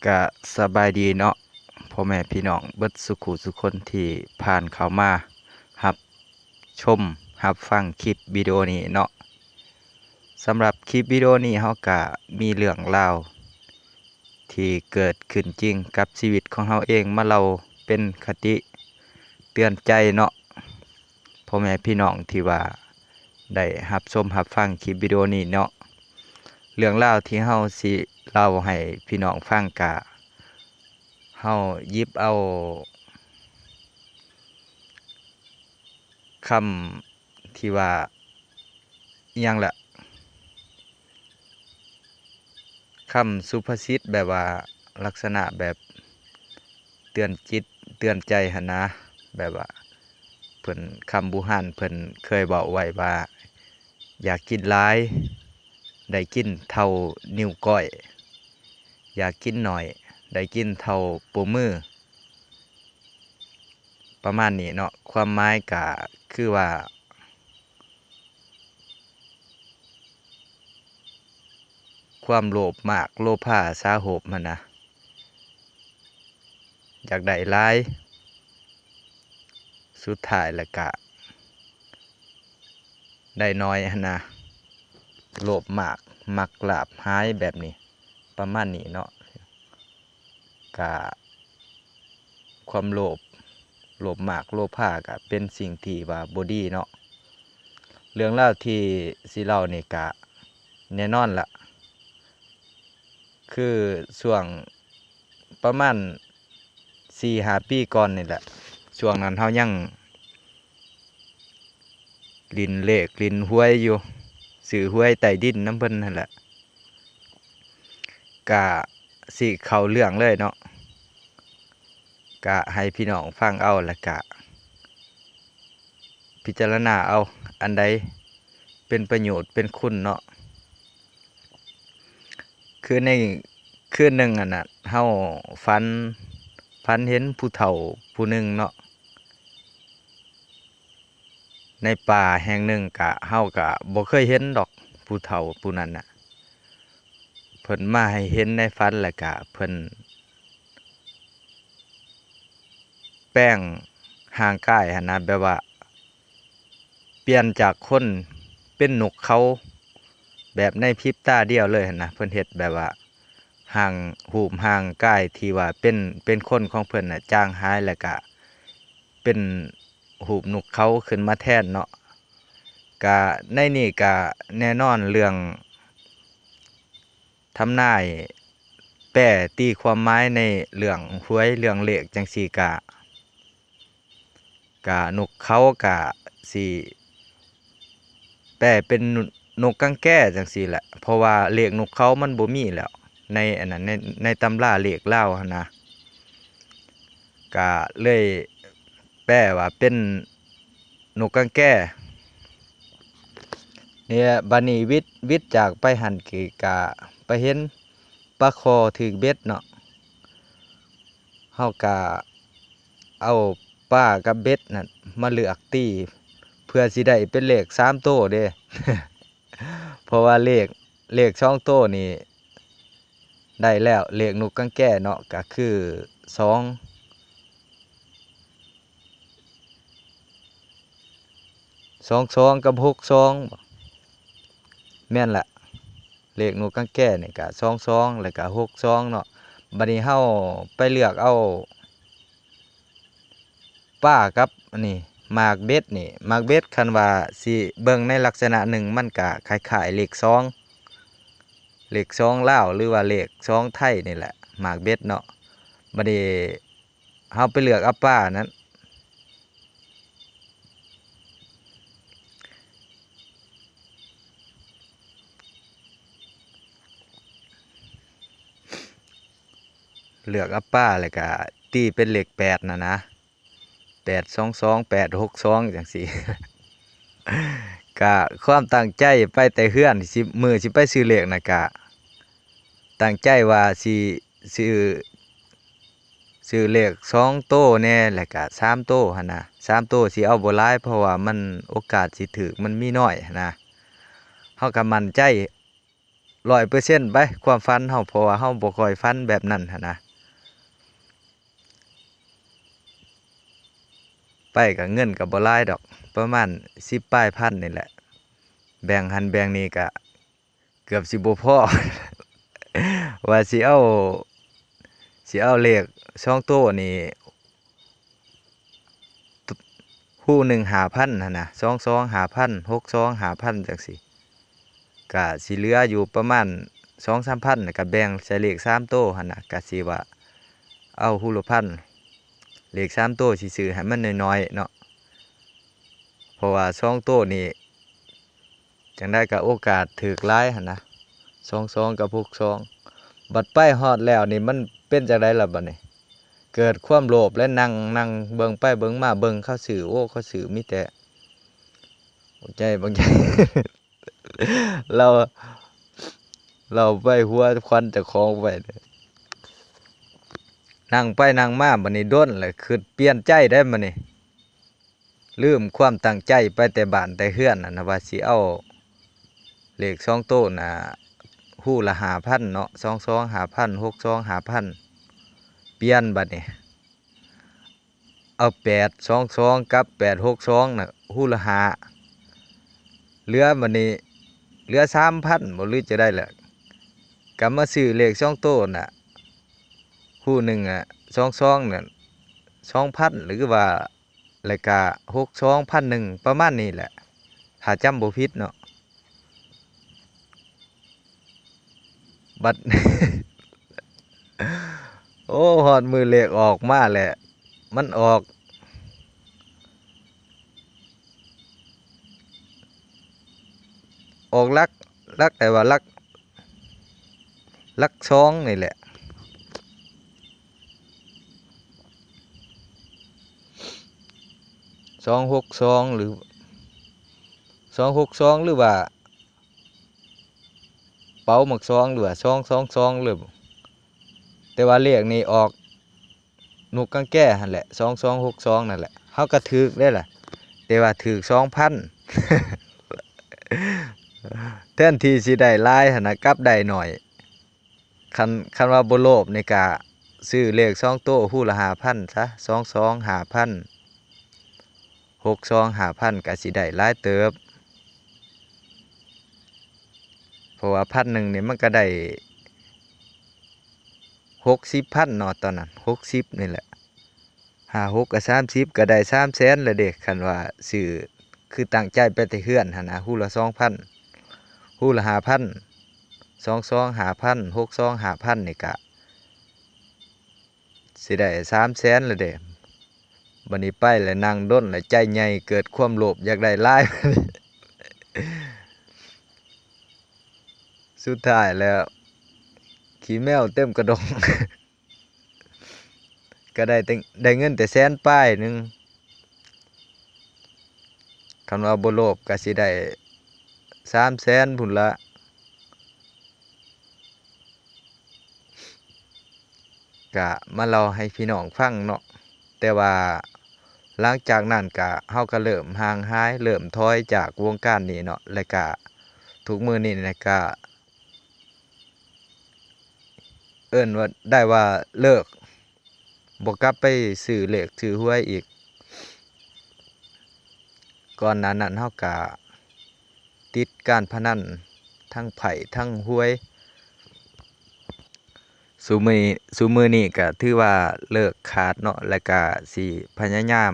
ກະສະບາຍດີເນາະ ພໍ່ແມ່ພີ່ນ້ອງເບິດສຸຂູສຸຄົນທີ່ຜ່ານເຂົ້າມາຮັບຊົມຮັບຟັງຄລິບວິດີໂອນີ້ເນາະ. ສຳລັບຄລິບວິດີໂອນີ້ເຮົາກະມີເລື່ອງລາວທີ່ເກີດຂຶ້ນຈິງກັບຊີວິດຂອງເຮົາເອງ ມາເລົ່າເປັນຄະຕິເຕືອນໃຈເນາະ ພໍ່ແມ່ພີ່ນ້ອງທີ່ວ່າໄດ້ຮັບຊົມຮັບຟັງຄລິບວິດີໂອນີ້ເນາະ. ເລື່ອງລາວທີ່ເຮົາຊິເລົ່າໃຫ້ພີ່ນ້ອງຟັງກະ ເຮົາຫຍິບເອົາຄຳທີ່ວ່າ ອີ່ຫຍັງລະ ຄຳສຸພາສິດ ແບບວ່າລັກສະນະແບບເຕືອນຈິດເຕືອນໃຈຫັ້ນນະ ແບບວ່າເພິ່ນ ຄຳບູຮານເພິ່ນເຄີຍເວົ້າໄວ້ວ່າ ຢ່າກິນຫຼາຍ ໄດ້ກິນເທົ່ານິ້ວກ້ອຍ, ຢ່າກິນໜ້ອຍ ໄດ້ກິນເທົ່າໂປ້ມື ປະມານນີ້ເນາະ. ຄວາມໝາຍກະຄືວ່າ ຄວາມໂລບມາກໂລພາສາໂຫບຫັ້ນນະ ຢາກໄດ້ຫຼາຍ ສຸດທ້າຍແລ້ວກະໄດ້ໜ້ອຍຫັ້ນນະ ໂລບມາກມັກລາບຫາຍແບບນີ້ ປະມານນີ້ເນາະ. ກະຄວາມໂລບ ໂລບມາກໂລພາກະເປັນສິ່ງທີ່ວ່າບໍ່ດີເນາະ. ເລື່ອງລາວທີ່ຊິເລົ່ານີ້ກະແນ່ນອນລະ ຄືຊ່ວງປະມານສີ່ຫ້າປີກ່ອນນີ້ແຫຼະ ຊ່ວງນັ້ນເຮົາຍັງ ຫຼິ້ນເລກຫຼິ້ນຫວຍຢູ່ ຊື້ຫວຍໃຕ້ດິນນຳເພິ່ນຫັ້ນແຫຼະ. ກະຊິເຂົ້າເລື່ອງເລີຍເນາະ ກະໃຫ້ພີ່ນ້ອງຟັງເອົາ ແລ້ວກະພິຈາລະນາເອົາ ອັນໃດເປັນປະໂຫຍດເປັນຄຸນເນາະ. ຄືໃນຄືນໜຶ່ງຫັ້ນນະ ເຮົາຝັນ ຝັນເຫັນຜູ້ເຖົ້າຜູ້ໜຶ່ງເນາະ ໃນປ່າແຫ່ງໜຶ່ງ ກະ ເຮົາກະບໍ່ເຄີຍເຫັນດອກຜູ້ເຖົ້າຜູ້ນັ້ນນະ ເພິ່ນມາໃຫ້ເຫັນໃນຝັນ ແລ້ວກະເພິ່ນແປງຮ່າງກາຍຫັ້ນນະ ແບບວ່າປ່ຽນຈາກຄົນເປັນນົກເຂົາ ແບບໃນພິບຕາດຽວເລີຍຫັ້ນນະ. ເພິ່ນເຮັດແບບວ່າຮ່າງ ຮູບຮ່າງກາຍທີ່ວ່າເປັນ ເປັນຄົນຂອງເພິ່ນນະ ຈາງຫາຍ ແລ້ວກະເປັນ ຮູບນົກເຂົາຂຶ້ນມາແທນເນາະ. ກະໃນນີ້ກະແນ່ນອນເລື່ອງທຳນາຍ ແປຕີຄວາມໝາຍໃນເລື່ອງຫວຍເລື່ອງເລກຈັ່ງຊີ້ກະ ກະນົກເຂົາກະຊິແປເປັນນົກກັງແກຈັ່ງຊີ້ແຫຼະ ເພາະວ່າເລກນົກເຂົາມັນບໍ່ມີແລ້ວ ໃນອັນນັ້ນ ໃນ ໃນຕຳລາເລກລາວຫັ້ນນະ ກະເລີຍ ແປວ່າເປັນນົກກາງແກ. ນີ້ແຫຼະ ບາດນີ້ວິດ ວິດຈາກໄປຫັ້ນ ກະໄປເຫັນປາຄໍຖືກເບັດເນາະ. ເຮົາກະເອົາປາກັບເບັດນັ້ນມາເລືອກຕີ ເພື່ອຊິໄດ້ເປັນເລກສາມໂຕເດ້. ເພາະວ່າເລກ ເລກສອງໂຕນີ້ໄດ້ແລ້ວ ເລກນົກກາງແກເນາະ ກະຄືສອງ ສອງສອງກັບຫົກສອງ ແມ່ນລະ ເລກນົກກາງແກນີ້ກະສອງສອງ ແລ້ວກະຫົກສອງເນາະ. ບາດນີ້ເຮົາໄປເລືອກເອົາ ປາກັບອັນນີ້ ໝາກເບັດນີ້ ໝາກເບັດຄັນວ່າຊິເບິ່ງໃນລັກສະນະໜຶ່ງ ມັນກະຄ້າຍໆເລກສອງ ເລກສອງລາວ ຫຼືວ່າເລກສອງໄທນີ້ແຫຼະ ໝາກເບັດເນາະ. ບາດນີ້ເຮົາໄປເລືອກເອົາປານັ້ນ ເລືອກເອົາປາ ແລ້ວກະຕີເປັນເລກແປດນັ້ນນະ ແປດສອງສອງ ແປດຫົກສອງ ຈັ່ງຊີ້. ກະຄວາມຕັ້ງໃຈໄປແຕ່ເຮືອນ ຊິ ມື້ຊິໄປຊື້ເລກນະ ກະຕັ້ງໃຈວ່າຊິຊື້ ຊື້ເລກສອງໂຕແດ່ ແລ້ວກະສາມໂຕຫັ້ນນະ ສາມໂຕຊິເອົາບໍ່ຫຼາຍ ເພາະວ່າມັນ ໂອກາດຊິຖືກມັນມີໜ້ອຍຫັ້ນນະ. ເຮົາກະໝັ້ນໃຈ ຮ້ອຍເປີເຊັນໄປ ຄວາມຝັນເຮົາ ເພາະວ່າເຮົາບໍ່ຄ່ອຍຝັນແບບນັ້ນຫັ້ນນະ. ໄປກໍເງິນກໍບໍ່ຫຼາຍດອກ ປະມານສິບປາຍພັນນີ້ແຫຼະ ແບ່ງຫັ້ນແບ່ງນີ້ກໍເກືອບຊິບໍ່ພໍ ວ່າຊິເອົາ ຊິເອົາເລກສອງໂຕນີ້ ຄູ່ໜຶ່ງຫ້າພັນຫັ້ນນະ ສອງສອງຫ້າພັນ ຫົກສອງຫ້າພັນ ຈັ່ງຊີ້ ກະຊິເຫຼືອຢູ່ປະມານສອງສາມພັນ ແລ້ວກະແບ່ງໃສ່ເລກສາມໂຕຫັ້ນນະ ກະຊິວ່າເອົາຄູ່ລະພັນ ເລກສາມໂຕຊິຊື້ໃຫ້ມັນໜ້ອຍໆເນາະ ເພາະວ່າສອງໂຕນີ້ ຈັ່ງໃດກໍໂອກາດຖືກຫຼາຍຫັ້ນນະ ສອງສອງກັບຫົກສອງ ບັດໄປຮອດແລ້ວນີ້ມັນເປັນຈັ່ງໃດລະບັດນີ້ ເກີດຄວາມໂລບ ແລະ ນັ່ງ ນັ່ງເບິ່ງໄປເບິ່ງມາ ເບິ່ງເຂົາຊື້ ໂອ້ ເຂົາຊື້ມີແຕ່ບັກໃຫຍ່ ບັກໃຫຍ່ ລາວ ລາວໄປຫົວຄວັນເຈົ້າຂອງໄປ ນັ່ງໄປນັ່ງມາ ບັດນີ້ດົນແລ້ວ ຄິດປ່ຽນໃຈໄດ໋ບັດນີ້. ລືມຄວາມຕັ້ງໃຈໄປແຕ່ບ້ານແຕ່ເຮືອນຫັ້ນນະ ວ່າຊິເອົາເລກສອງໂຕນະ ຄູ່ລະຫ້າພັນເນາະ ສອງສອງຫ້າພັນ ຫົກສອງຫ້າພັນ ປ່ຽນບັດນີ້ ເອົາແປດສອງສອງກັບແປດຫົກສອງນະ ຄູ່ລະຫ້າ ເຫຼືອບັດນີ້ ເຫຼືອສາມພັນບໍ ຫຼືຈັ່ງໃດລະ ກໍມາຊື້ເລກສອງໂຕນະ ຄູ່ໜຶ່ງອະ ສອງສອງນັ້ນ ສອງພັນ ຫຼືວ່າ ແລ້ວກະຫົກສອງ ພັນໜຶ່ງ ປະມານນີ້ແຫຼະ ຖ້າຈຳບໍ່ຜິດເນາະ ບັດ ໂອ້ ຮອດມື້ເລກອອກມາແຫຼະ ມັນອອກ ອອກຫຼັກ ຫຼັກ ແຕ່ວ່າຫຼັກ ຫຼັກສອງນີ້ແຫຼະ ສອງຫົກສອງ ຫຼື ສອງຫົກສອງ ຫຼືວ່າ ເປົາໝາກສອງ ຫຼືວ່າ ສອງສອງສອງ ຫຼື ແຕ່ວ່າເລກນີ້ອອກ ນົກກາງແກຫັ້ນແຫຼະ ສອງສອງຫົກສອງນັ້ນແຫຼະ ເຮົາກໍຖືກເດ້ລະ ແຕ່ວ່າຖືກສອງພັນ ແທນທີ່ຊິໄດ້ຫຼາຍຫັ້ນນະ ກັບໄດ້ໜ້ອຍ ຄັນ ຄັນວ່າບໍ່ໂລບນີ້ກະຊື້ເລກສອງໂຕ ຄູ່ລະຫ້າພັນຊະ ສອງສອງຫ້າພັນ ຫົກສອງຫ້າພັນ ກະຊິໄດ້ຫຼາຍເຕີບ ເພາະວ່າພັນໜຶ່ງນີ້ມັນກະໄດ້ຫົກສິບພັນເນາະ ຕອນນັ້ນຫົກສິບນີ້ແຫຼະ ຫ້າຫົກກະສາມສິບ ກະໄດ້ສາມແສນແລ້ວເດ້ ຄັນວ່າຊື້ ຄືຕັ້ງໃຈໄປແຕ່ເຮືອນຫັ້ນນະ ຄູ່ລະສອງພັນ ຄູ່ລະຫ້າພັນ ສອງສອງຫ້າພັນ ຫົກສອງຫ້າພັນ ນີ້ກະ ຊິໄດ້ສາມແສນແລ້ວເດ້ ບັດນີ້ໄປແລ້ວນັ່ງດົນແລ້ວໃຈໃຫຍ່ ເກີດຄວາມໂລບຢາກໄດ້ຫຼາຍ ສຸດທ້າຍແລ້ວ ຂີ້ແມວເຕັມກະດົງ ກໍໄດ້ແຕ່ ໄດ້ເງິນແຕ່ແສນປາຍໜຶ່ງ ຄັນວ່າບໍ່ໂລບກໍຊິໄດ້ສາມແສນພຸ້ນລະ ກະມາເລົ່າໃຫ້ພີ່ນ້ອງຟັງເນາະ ແຕ່ວ່າຫຼັງຈາກນັ້ນກະ ເຮົາກະເລີ່ມຫ່າງຫາຍ ເລີ່ມຖອຍຈາກວົງການນີ້ເນາະ ແລະກະທຸກມື້ນີ້ນະກະ ເອີ້ນວ່າ ໄດ້ວ່າເລີກ ບໍ່ກັບໄປຊື້ເລກຊື້ຫວຍອີກ. ກ່ອນໜ້ານັ້ນເຮົາກະຕິດການພະນັນ ທັງໄພ້ທັງຫວຍ. ຊຸມື້ ຊຸມື້ນີ້ກະຖືວ່າເລີກຂາດເນາະ ແລະກະຊິພະຍາຍາມ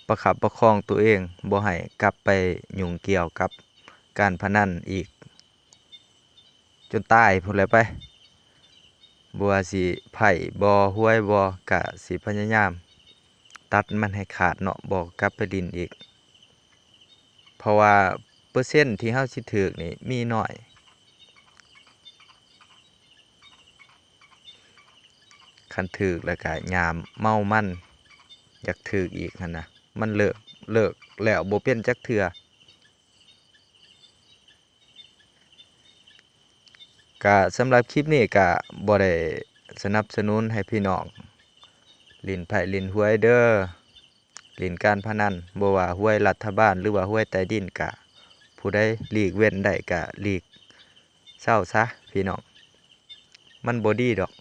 ປະຄັບປະຄອງຕົວເອງ ບໍ່ໃຫ້ກັບໄປຫຍຸ້ງກ່ຽວກັບການພະນັນອີກ ຈົນຕາຍພຸ້ນແຫຼະໄປ. ບໍ່ວ່າຊິໄພ້ບໍ່ ຫວຍບໍ່ ກະຊິພະຍາຍາມຕັດມັນໃຫ້ຂາດເນາະ ບໍ່ກັບໄປຫຼິ້ນອີກ. ເພາະວ່າເປີເຊັນທີ່ເຮົາຊິຖືກນີ້ມີໜ້ອຍ. ຄັນຖືກແລ້ວກະຍາມເມົາມັນ ຢາກຖືກອີກຫັ້ນນະ ມັນເລີກ ເລີກແລ້ວບໍ່ເປັນຈັກເທື່ອ. ກະສຳລັບຄລິບນີ້ກະບໍ່ໄດ້ສະໜັບສະໜູນໃຫ້ພີ່ນ້ອງຫຼິ້ນໄພ້ຫຼິ້ນຫວຍເດີ. ຫຼິ້ນການພະນັນ ບໍ່ວ່າຫວຍລັດຖະບານ ຫຼືວ່າຫວຍໃຕ້ດິນ ກະຜູ້ໃດຫຼີກເວັ້ນໄດ້ກະຫຼີກ ເຊົາຊະພີ່ນ້ອງ ມັນບໍ່ດີດອກ.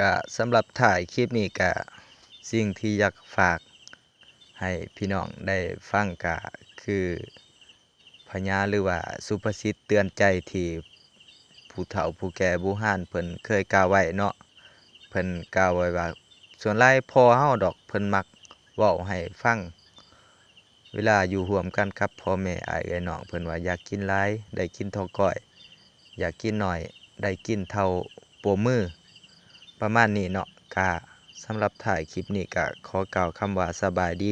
ກະສຳລັບທ້າຍຄລິບນີ້ ກະສິ່ງທີ່ຢາກຝາກໃຫ້ພີ່ນ້ອງໄດ້ຟັງ ກະຄືພະຍາ ຫຼືວ່າສຸພາສິດເຕືອນໃຈທີ່ຜູ້ເຖົ້າຜູ້ແກ່ບູຮານເພິ່ນເຄີຍກ່າວໄວ້ເນາະ. ເພິ່ນກ່າວໄວ້ວ່າ ສ່ວນຫຼາຍພໍ່ເຮົາດອກ ເພິ່ນມັກເວົ້າໃຫ້ຟັງ ເວລາຢູ່ຮ່ວມກັນກັບພໍ່ແມ່ອ້າຍເອື້ອຍນ້ອງ ເພິ່ນວ່າ ຢາກກິນຫຼາຍໄດ້ກິນເທົ່າກ້ອຍ, ຢາກກິນໜ້ອຍໄດ້ກິນເທົ່າໂປ້ມື ປະມານນີ້ເນາະ. ກະສຳລັບທ້າຍຄລິບນີ້ ກະຂໍກ່າວຄຳວ່າສະບາຍດີ.